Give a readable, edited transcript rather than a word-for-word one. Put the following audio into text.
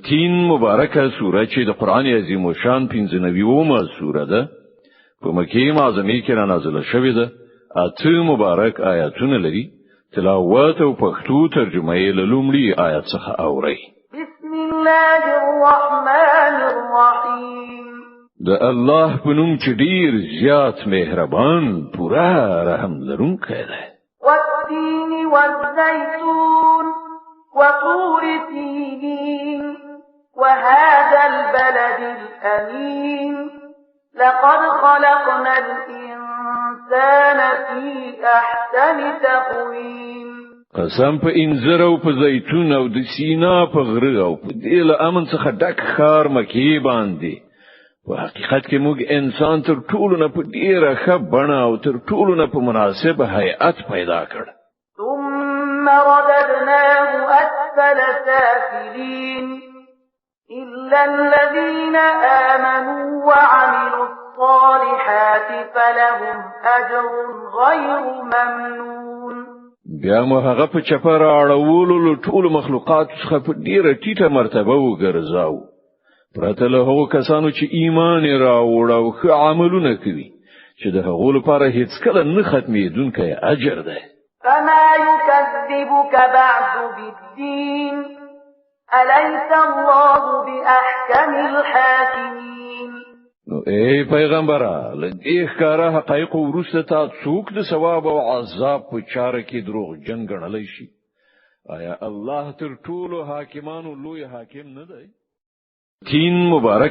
تین مبارکه سوره چې د قران عظیم شان 95مه سوره ده، په مکه معظمه کې را نازله شوې ده. اته مبارک آیاتونه لري. تلاوت او پښتو ترجمه یې له لومړي آیت څخه اورئ. بسم الله الرحمن الرحیم. د الله په نوم چې ډیر زیات مهربان، پوره رحم لرونکی دی. والتین والزیتون وطور سینین وهذا البلد الأمين لقد خلقنا الإنسان في أحسن تقويم. قسم په انځر او په زیتون او د سینا په غره او په دې له امن څخه ډک ښار مکې باندې، په حقیقت کې موږ انسان تر ټولو نه په ډیره ښه بڼه او تر ټولو نه په مناسب هیئت پیدا کړ. ثم رددناه أسفل سافلين إلا الذين آمنوا وعملوا الصالحات فلهم أجر غير ممنون. بیا مو هغه په چپه راړولو له ټولو مخلوقاتو څخه په ډیره ټیټه مرتبه وګرځاو، پرته له هغو کسانو چې ایمان یې راوړ او ښه عملونه کوي، چې د هغو لپاره هیڅکله نه ختمېدونکی اجر دی. فما يكذبك بعد بالدين أليس الله بأحكم الحاكمين. نو ای پیغمبره، له دې ښکاره حقایقو وروسته تا څوک د ثواب او عذاب په چاره کې دروغجن ګڼلی شي؟ آیا الله تر ټولو حاکمانو لوی حاکم نه دی؟ تین مبارک